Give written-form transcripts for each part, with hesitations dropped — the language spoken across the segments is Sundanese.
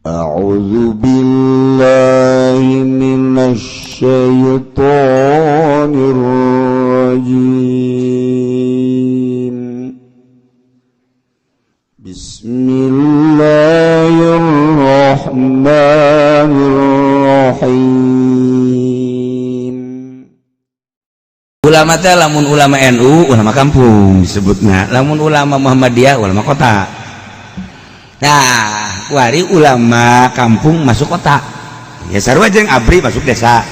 أعوذ بالله من الشيطان الرجيم. بسم الله الرحمن الرحيم. Ulama teh lamun ulama NU ulama kampung disebutna, lamun ulama Muhammadiyah ulama kota. Nah, wari ulama kampung masuk kota ya, sarua jeung ABRI masuk desa.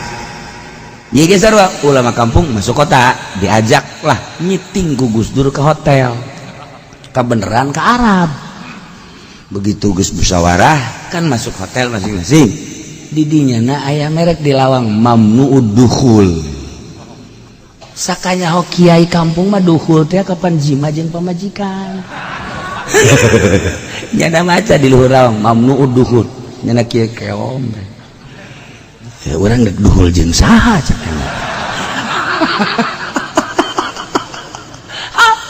Ieu ge sarua, ulama kampung masuk kota, diajaklah nyiting ku Gus Dur ke hotel, kebeneran ke Arab. Begitu geus musyawarah kan masuk hotel masing-masing, di dinya na aya merek di lawang, mamnuud dukhul. Sakanya ho kiai kampung mah dukhul teh kapan jima jeung pamajikan. Nyana maca di luhur lawang mamnuud dukhul, nyana kieu keom ya, urang dek duhul jeung saha cek.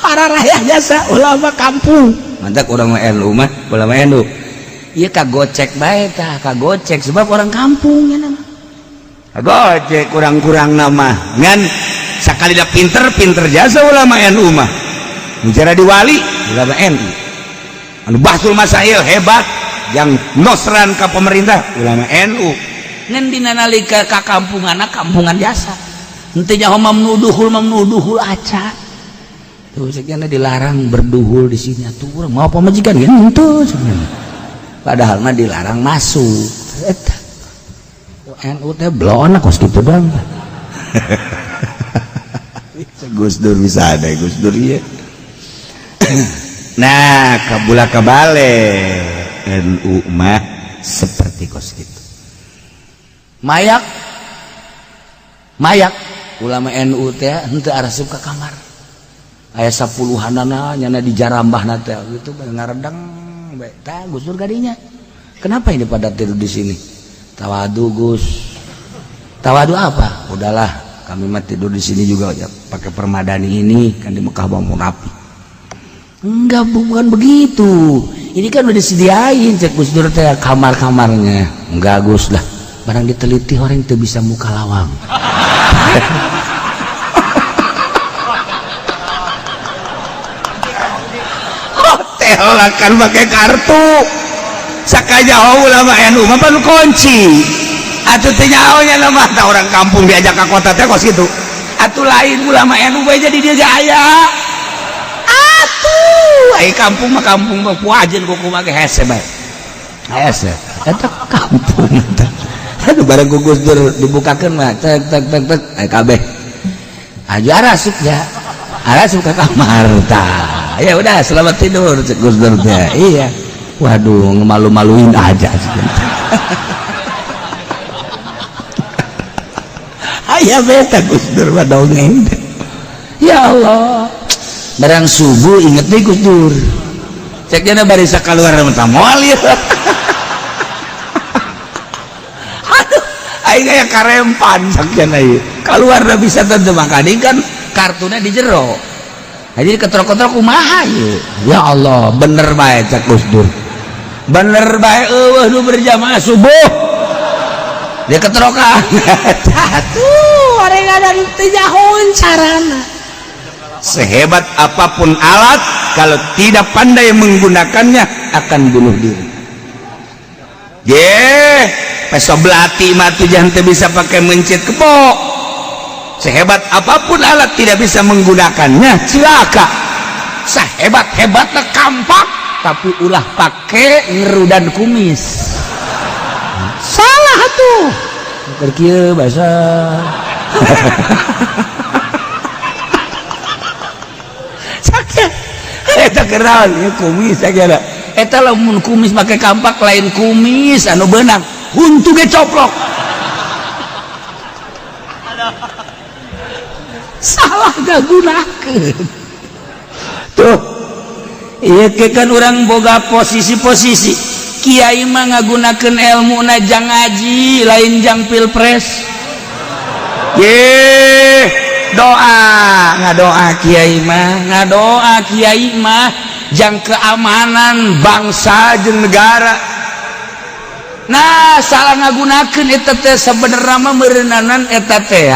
Para rakyat jasa ulama kampung mantak urang mah NU mah ulama NU ieu kagocek bae tah, kagocek sebab orang kampung nya mah kagocek kurang-kurang nama ngan sakali da pinter-pinter jasa ulama NU mah bicara di wali ulama NU anu bahsul masail hebat yang nosran ka pemerintah ulama NU ngan dina nalika ka kampungan kampungan jasa henteu nyaho mamnuduhul mamnuduhul aca tuh sekian dilarang berduhul di sini atuh urang mau pamajikan ge henteu sebenarnya padahal mah dilarang masuk eta NU teh blona kos kitu doang. Gus Dur bisa ada Gus Dur ieu. Nah, kabula kabale NU mah seperti kos gitu. Mayak mayak ulama NU teh henteu arasup ka kamar. Aya sapuluhanana nyana di jarambahna teh gitu ngaredeng bae. Tah Gus Dur kadinya. Kenapa ini pada tidur di sini? Tawadu Gus. Tawadu apa? Udahlah, kami mah tidur di sini juga ya pakai permadani ini kan di Mekah bangun rapi. Enggak, bukan begitu. Ini kan udah disediain cek Gus Dur teh kamar-kamarnya. Enggak Gus lah. Barang diteliti orang itu bisa muka lawang. Hotel akan pakai kartu. Sakaja ulama NU mah pan kunci. Atuh teh nyaho nya mah tah orang kampung diajak ke kota teh kos kitu. Atuh lain ulama NU bae jadi dia ge aya. Atuh, ai kampung mah puajeun ku kumaha ge hese bae. Hese. Eta kampung eta. Aduh bareng ku Gus Dur dibukakeun mah tek tek tek tek ai kabeh. Aju arasup ya. Arasup ka kamar tah. Ya udah selamat tidur cek Gus Dur teh. Iya. Waduh, ngemalu-maluin aja sih. Aya beta Gus Dur mah dongeng. Ya Allah. Barang subuh inget nih Gus Dur. Ceknya barisa keluar mata moal ya. Aduh, aing aya karempan sakjana ieu. Keluar da bisa tentu makani kan kartunya di jero. Jadi ketrok-ketrok kumaha ieu. Ya Allah, bener bae cek Gus Dur. Bener bae eueuh nu berjamaah subuh. Dia ketrokan. Atuh, arengadan teu nyahoeun carana. Sehebat apapun alat, kalau tidak pandai menggunakannya akan bunuh diri. Ye, peso belati mati jangan bisa pakai mencit kebo. Sehebat apapun alat tidak bisa menggunakannya, cilaka. Sehebat-hebatnya kampak, tapi ulah pakai ngerudan kumis. Salah tuh. Keur kieu bahasa. Eta keral ieu kumis saja. Eta lamun kumis make kampak lain kumis anu beunang, huntu ge coplok. Salah gagunakeun. Tuh. Ieu ke kan urang boga posisi-posisi. Kiai mah ngagunakeun elmuna jang ngaji, lain jang pilpres. Ye, doa ngadoa kiai mah, ngadoa kiai mah jang keamanan bangsa jeung negara. Nah, salah ngagunakeun eta teh sabenerna mah meureunnanan eta teh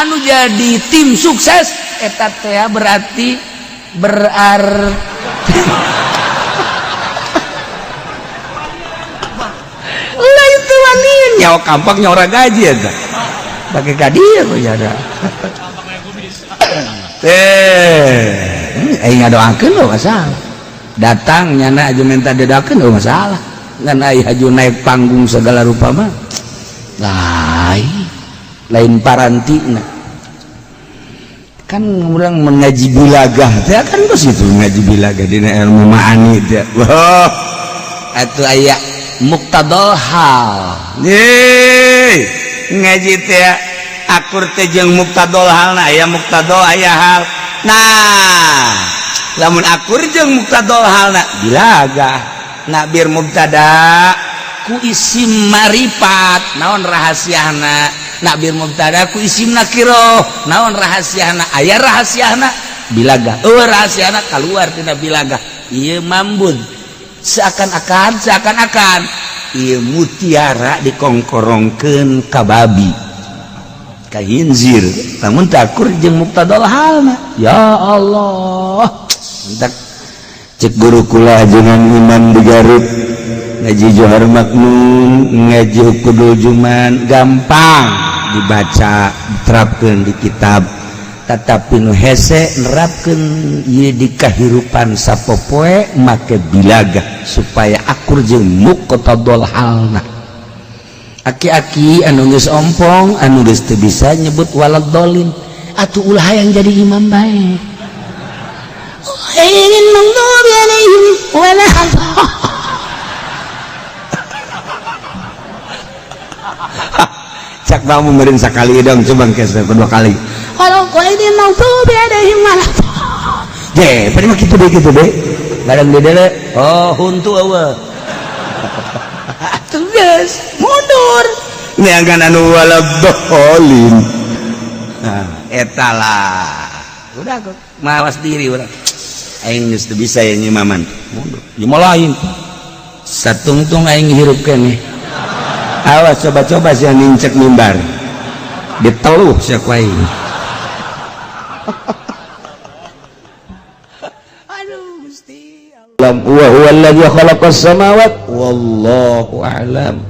anu jadi tim sukses eta teh berarti berarti lah itu wanian nyawa kampak nyawa gaji eta pakai kadir ya ada teh aing ngadoakeun lo masalah datang nyana aja minta didoakeun lo masalah ngan ai haju naik panggung segala rupa mah lain lain parantina kan orang mengaji bilagah teh kan bos itu ngaji bilagah dina ilmu ma'ani teh wah atuh aya muqtadal hal ye ngaji teh akur teh jeung muqtadal halna aya muqtadal aya hal nah lamun akur jeung muqtadal halna bilagah nakbir mubtada ku isim marifat naon rahasiana nakbir mubtada ku isim nakiro naon rahasiana aya rahasiana bilagah eueuh rahasiana keluar tina bilagah ieu mambun seakan-akan seakan-akan ieu mutiara dikongkorongkeun ka babi ka hinzir lamun takur jeung muqtadal halna ya Allah entak cek guru kula ajengan imam di Garut ngaji Johar Maknun ngaji Ukudul Juman gampang dibaca diterapkeun di kitab tetapi nu hese nerapkeun ieu di kahirupan sapopoe make bilagah supaya akur jeung muqtadal halna aki-aki anu geus ompong anu geus teu bisa nyebut waladhdallin atuh ulah hayang jadi imam bae ingin maghdubi alaihim wala cak bang meureun sakali dong coba engke kedua kali kalau ghairil maghdubi alaihim wala je pada mah kitu deui barang deui oh huntu eueuh atuh geus mundur neangan anu waladhdallin nah eta lah udah kok mawas diri urang aing geus teu bisa ya nyimaman mundur nyimal lain satungtung aing hirup keneh awas coba-coba sia nincek mimbar diteluh sia ku aing aduh Gusti Allah wa huwa alladzi khalaqas samawati wallahu a'lam.